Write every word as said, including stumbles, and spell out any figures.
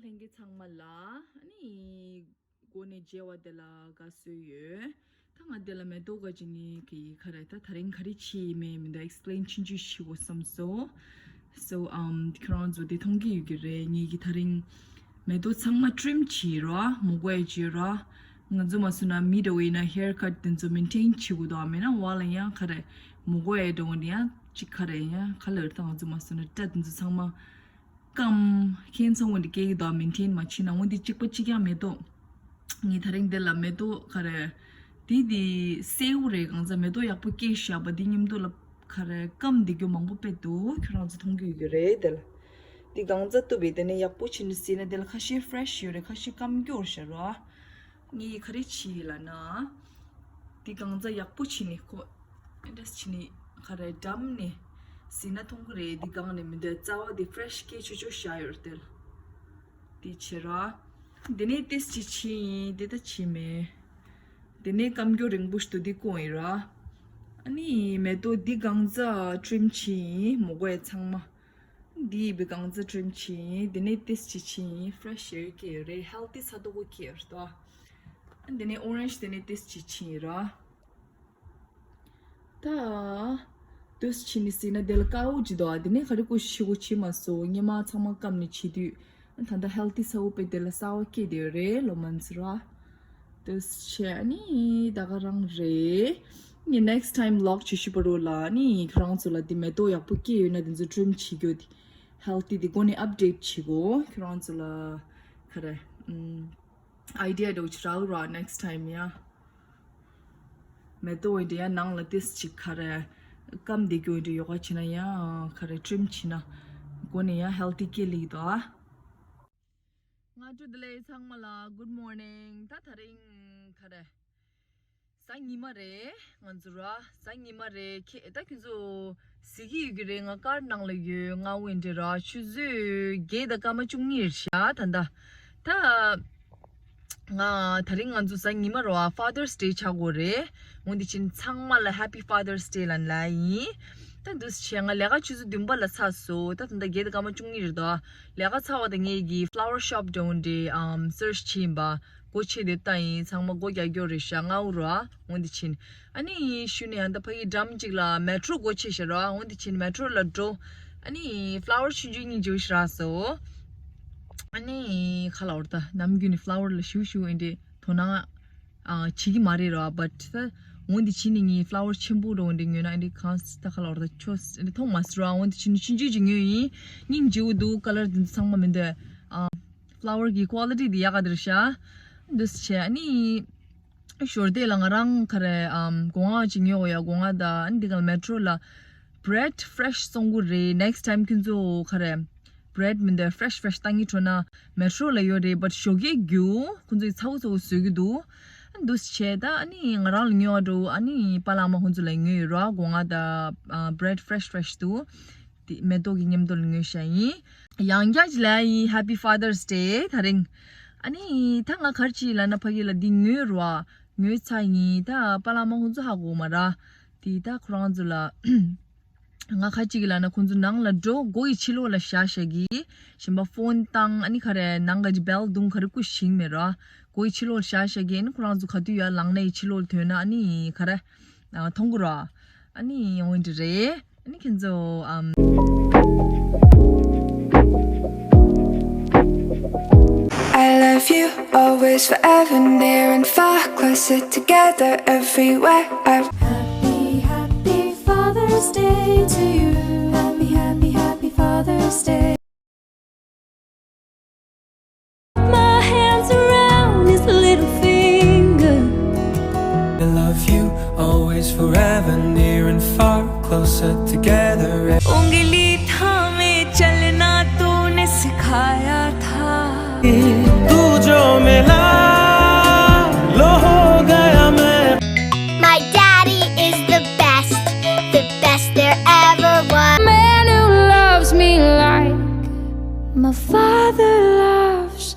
ལྷན་རྒྱས་ཚང་མ་ལ་ཨ་ནི་འགོ་ནས་མཇལ་བ་དེ་ལ་དགའ་བསུ་ཡོད། ད་ང་དེ་ལ་མེ་ཏོག་ག་ཅིག་ངས་གི་ག་རེ་ད་ད་རིང་ག་རེ་བྱས་ཡིན་མིན་མི་འདུག་ཨེགས་པི་ལེན་ཆུང་ཆུང་ཞིག་བྱེད་དགོས་བསམ་སོང་། So um ཁྱོད་རང་ཚོ་དེ་མཐོང་གི་ཡོད་ཀྱི་རེད། ངས་གི་ད་རིང་མེ་ཏོག་ཚང་མ་ཊིམ་བྱས་ར་མོ་གོ་ཡ་བྱས་ར། ང་ཚོ་མ་སུ་ན་མི་འདྲ་བོ་ཡིན་ན་ཧེར་ཁཊ་དེ་ཚོ་མེན་ཊེན་བྱེད་དགོས་དོ། མེད་ན་བ་ལ་ཡང་ག་རེ་མོ་གོ་ཡ་འདྲ་བོ་འདི་ཡང་ཅིག་ག་རེ་ཡང་ག་ལ་རེད། ད་ང་ཚོ་མ་སུ་ན་སྐྲ་དེ་ཚོ་ཚང་མ་སྐམ་ཁྱེད་ཚང་བ་འདི་སྐྱེ་གི་དོ། མེན་ཊེན་མ་བྱེད་ན་འོ་འདི་གཅིག་པ་གཅིག་རྐྱང་མེ་ཏོག་ངས་ད་རིང་འདི་ལ་མེ་ཏོག་ག་རེ་འདི་འདི་སེའུ་རེད། གང་ཚ་མེ་ཏོག་ཡག་པོ་སྐྱེས་བཞག་པ་འདི་མཉམ་དུ་ལ་ག་རེ་སྐམ་འདི་རྒྱུ་མང་པོ་དཔེ་འདུག་ཁྱོད་རང་ཚོ་མཐོང་གི་ཡོད་ཀྱི་རེད། འདི་ལ་འདི་གང་ཚ་བཏུབ་པས་དེ་ནས་ཡག་པོ་བྱེད་ནས་ཟིན་ན་འདི་ལ་ཁ་ཤས་ཕི་རེ་ཤི་ཡོད་རེད། ཁ་ཤས་སྐམ་རྒྱུ་རེད་ཤག་ར། ངས་ག་རེ་བྱས་ལ་ན། འདི་གང་ཚ་ཡག་པོ་བྱས་ནས་ཁོ་ཨེ་འདྲས་བྱས་ནས་ག་རེ་འགྲམ་ནས་ཟིན་ན་མཐོང་གི་རེད། འདི་གང་ནས་མི་འདོད་རྩ་བ་འདི་ཕི་རེ་ཤི་སྐྱེ་ཆོག་ཆོག་བཞག་ཡོད་རེད་དེ་ལ། འདི་བྱེད་ར། འདི་ནས་ཏེས་ཅི་བྱས་ཡིན་འདི་ད་བྱས་མེད། འདི་ནས་སྐམ་རྒྱུ་རིང་པོ་ཞིག་ཏུ་འདི་བསྐོང་ཡིན་ར། ཨ་ནི་མེ་ཏོག་འདི་གང་ཚ་ཊིམ་བྱས་ཡིན་མོ་གོ་ཡ་ཚང་མ། འདི་ཡི་བི་གང་ཚ་ཊིམ་བྱས་ཡིན། འདི་ནས་ཏེས་ཅི་བྱས་ཡིན་ཕི་རེ་ཤི་ཡོད་ཀྱི་རེད། ཧེལ་ཐི་ས་དོ་གོ་ཁྱེར་ཏོ། འདི་ནས་ཨོ་རེན་ཇི་འདི་ནས་ཏེས་ཅི་བྱས་ཡིན་ར། ད་ཏེས་ཅི་ནི་སྲིད་ན་དེ་ལ་དཀའ་བོ་ཅི་དོ། འདི་ནས་ག་རེ་ཀུ་ཤི་གོ་ཆི་མ་སོ་ཉི་མ་ཚང་མ་སྐམ་ནས་བྱེད་དུས། ད་ད་ཧེལ་ཐི་ས་བོ་པེ་དེ་ལ་ས་བ་སྐྱེ་དེ་རེད་ལོ་མན་སི་ར། ཏུས་ཆེ་ཨ་ནི་ད་ག་རང་རེད། ནི་next time vlog ཅི་ཞུ་བ་རོ་ལ་ནི་ཁྱོད་རང་ཚོ་ལ་དེ་མེ་ཏོག་ཡག་པོ་སྐྱེས་ཡོད་ན་དེ་ཚོ་ཊིམ་བྱེད་རྒྱུ་དེ་ཧེལ་ཐི་དེ་སྒོ་ནས་ཨབ་ཌེཊ་བྱེད་གོ་ཁྱོད་རང་ཚོ་ལ་ག་རེ་ཨམ་ཨའི་ཌི་ཡ་འདྲ་བོ་ཅི་རག་ར་next time ཡ། མེ་ཏོག་འདི་ཡ་ནང་ལ་ཏིས་ཅིག་ག་རེ་སྐམ་བསྡད་རྒྱུ་འདི་ཡོ་ག་བྱེད་ན་ཡ་ག་རེ་ཊིམ་བྱེད་ན་སྒོ་ནས་ཡ་ཧེལ་ཐི་སྐྱེ་ལེགས་དོ་ཨ། སྔ་དྲོ་བདེ་ལེགས་ཚང་མ་ལ་good morning། ད་ད་རིང་ག་རེ་གཟའ་ཉི་མ་རེད། ང་ཚོ་ར་གཟའ་ཉི་མ་རེད། ཁྱེད་ད་ཁྱོད་ཚོ་གཟིགས་ཀྱི་ཡོད་ཀྱི་རེད། ང་ཀར་ནང་ལ་ཡོད། ང་འོན་ཏེ་ར་ཆུ་ཚོད་བརྒྱད་དང་སྐར་མ་བཅུ་གཉིས་རེད་ཤག་ད་ད་ད་ང་ད་རིང་ང་ཚོ་གཟའ་ཉི་མ་ར་Father's Day ཆགས་ཀྱི་ཡོད་རེད། འོན་ཏེ་ཁྱེད་ཚང་མ་ལ་Happy Father's Day ལབ་ལ་ཡིན། ད་འདུག་སེ་བྱས་ང་ལས་ཀ་ཆུ་ཚོད་བདུན་པ་ལ་ཚར་སོང་། ད་ད་ད་བརྒྱད་དང་སྐར་མ་བཅུ་གཉིས་རེད་དོ། ལས་ཀ་ཚར་བ་དང་ངེད་ཀྱི་flower shop འདྲ་བོ་འདྲ་ཨམ་སར་ཆི་བྱེད་ཡིན་པ། སྒོ་ཕྱེ་དེ་ལྟ་ཡིན། ཚང་མ་སྒོ་རྒྱག་རྒྱུ་རེད་ཤག་སྔ་པོ་ར། འོན་ཏེ་ཕྱིན། ཨ་ནི་ཤུལ་ནས་ཡང་ད་ཕ་གི་འགྲམ་གཅིག་ལ་མེ་ཊོ་སྒོ་ཕྱེ་ཤག་ར། འོན་ཏེ་ཕྱིན་མེ་ཊོ་ལ་འགྲོ། ཨ་ནི་flower ཆུང་ཆུང་གཉིས་བརྗེ་པོ་ཞིག་རག་སོང་། ཨ་ནི་ཁ་ལ་འོར་ད་ནམ་རྒྱུན་ནས་flower ལ་ཞུ་ཞུ་ཨེ་འདྲས་དོ་སྣང་ཨ་བྱེད་ཀྱི་མ་རེད་ར། བཊ་ད་འོན་ཏེ་ཕྱིན་ནས་ངས་flower ཆེན་པོ་འདྲ་བོ་འདྲ་ཉོས་ན་ཨེ་འདྲས་གང་ད་ཁ་ལ་འོར་ད་ཆོས་ཨེ་འདྲས་མཐོང་མ་སོང་ར། འོན་ཏེ་ཕྱིན་ནས་ཆུང་ཆུང་ཅིག་ཉོས་ཡིན། སྙིང་རྗེ་པོ་འདུག་ཀ་ལར་དེ་ཚོ་ཚང་མ་མི་འདུག་ཨ། flower གི་quality དེ་ཡག་ག་དེ་རེད་ཤག་འདུག་སེ་བྱས་ཨ་ནི་ཞོར་དེ་ལ་ང་རང་ག་རེ་ཨམ་སྒོ་ང་ཅིག་ཉོ་དགོས་ཡ། སྒོ་ང་ད་ཨ་ནི་དེ་ག་ལ་མེ་ཊོ་ལ་bread fresh བཙོང་གི་རེད། next time ཁྱོད་ཚོ་ག་རེ་bread མི་འདུག fresh fresh བཏང་གི་འགྲོ་ན་མེ་ཊོ་ལ་ཡོད་རེད། བཊ་ཞོགས་ཀས་རྒྱུ་ཁོང་ཚོས་ཚ་བོ་ཚ་བོ་བཟོ་གི་འདུག་འདུག་སེ་བྱས་ད་ཨ་ནི་ང་རང་ལ་ཉོ་བ་འགྲོ། ཨ་ནི་པཱ་ལགས་ཨ་མ་ཁོང་ཚོ་ལ་ཉོས་ཡོད་ར། སྒོ་ང་ད་ཨ་bread fresh fresh འདུག་དེ་མེ་ཏོག་གི་མཉམ་དུ་ལ་ཉོས་ཤག་ཡིན། ཡང་བསྐྱར་ཅིག་ལབ་ཡིན། Happy Father's Day ད་རིང་། ཨ་ནི་ད་ང་ག་རེ་བྱས་ལབ་ན་ཕ་གི་ལ་འདི་ཉོས་ར། ཉོས་ཚར་ཡིན། ད་པཱ་ལགས་ཨ་མ་ཁོང་ཚོ་ཧ་གོ་མ་ར། དེ་ད་ཁོ་རང་ཚོ་ལ་ང་ག་རེ་བྱེད་ཀྱི་ལབ་ན་ཁོང་ཚོ་ནང་ལ་འགྲོ། སྒོ་ཡི་ཕྱི་ལོགས་ལ་བཞག་བཞག་གི་གཞན་པ་ཕོན་བཏང་ཨ་ནི་ག་རེ་ནང་ག་ཅིག་བེལ་བརྡུང་ག་རེ་ཀུ་ཤིག་མེད་ར། སྒོ་ཡི་ཕྱི་ལོགས་ལ་བཞག་བཞག་གི་ཨ་ནི་ཁོ་རང་ཚོ་ག་དུས་ཡར་ལངས་ན་ཡི་ཕྱི་ལོགས་ལ་ཐོན་ན་ཨ་ནི་ག་རེ་ཨ་མཐོང་གི་ར། ཨ་ནི་འོན་ཏེ་རེད། ཨ་ནི་ཁྱེད་ཚོ་ཨམ། I love you always, forever, near and far, closer together everywhere. I Happy, happy Father's Day to you. Happy, happy, happy Father's Day. My hands around his little finger. I love you always, forever, near and far, closer together. उंगली थामे चलना तूने सिखाया था। तू जो मिला, लो हो गया मैं। My daddy is the best, the best there ever was. Man who loves me like my father loves